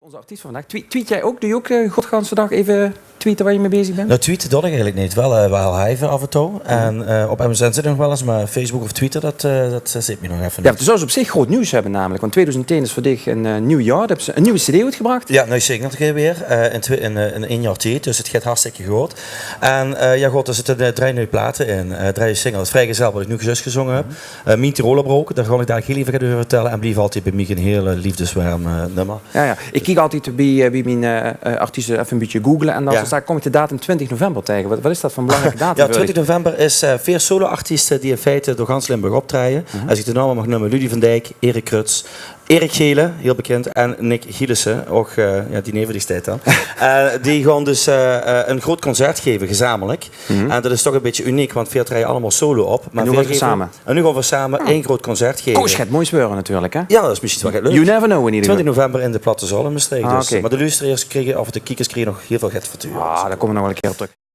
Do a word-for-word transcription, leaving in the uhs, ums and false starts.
Ózze artiest van vandaag. Twie-, tweet doe ouk? Doe doe ouk, eh, godganse daag eve tweete wao doe mei bezig bös? Nou, tweete doon ik eigelik neet. Wel, eh, wel live aaf en toe. En, eh, op MSN zit ik nog wel ens, maar Facebook of Twitter, dat, eh, dat, eh, zit mich nog eve neet. Jao, want doe zous op zich groeët nuujs höbbe namelik. Want tweedoezend tieën is veur dich ein, eh, nuuj jaor. Doe höbs ein nuuj cd oetgebrach. Jao, nuuj singelke weer, eh, in twie-, in, eh, in ein jaor tied. Dus het geit hartstikke good. En, eh, jao, god, d'r zitte, eh, drei nuuj plate in. Eh, drei singles. Vrijgezel, wat ik noe zjus gezonge höb. Eh, Mien Tiroler Brook, dao gaon ik dalik hiel eve get euver vertelle. En Blief altied bie mich, ein hiel, eh, liefdeswerm, eh, nummer. Jao, jao. Ik kiek altied bie, eh, bie mien, eh, eh, artieste eve ein bietje googele. En dan kom ik de datum twintig november taenge. Wat, wat is dat veur ein belangrieke datum veur dich? Jao, twintig november is, eh, veer solo-artieste die in feite door gans Limburg optraeje. Es ik de naome maag neume: Ludy van Dijk, Erik Cruts, Erik Gelen, hiel bekind, en Nick Gielissen, ouk, eh, jao, die neve dich steit dan. Eh, die gaon dus, eh, eh, ein groeët concert geve, gezamelik. En dat is toch ein bietje uniek, want veer traeje allemaol solo op. En noe gaon veer same ein groeët concert geve. Kós get moois weure natuurlik, hè? Jao, dat is mesjiens wel get leuks. You never know in eder geval. Twintig november in de Platte Zaol in Mestreech dus. Ah, oké. Maar de luisteraars kriege, of de kiekers kriege nog hiel väöl get te hure. Ah, dao kómme v'r nog wel ein kier op trök.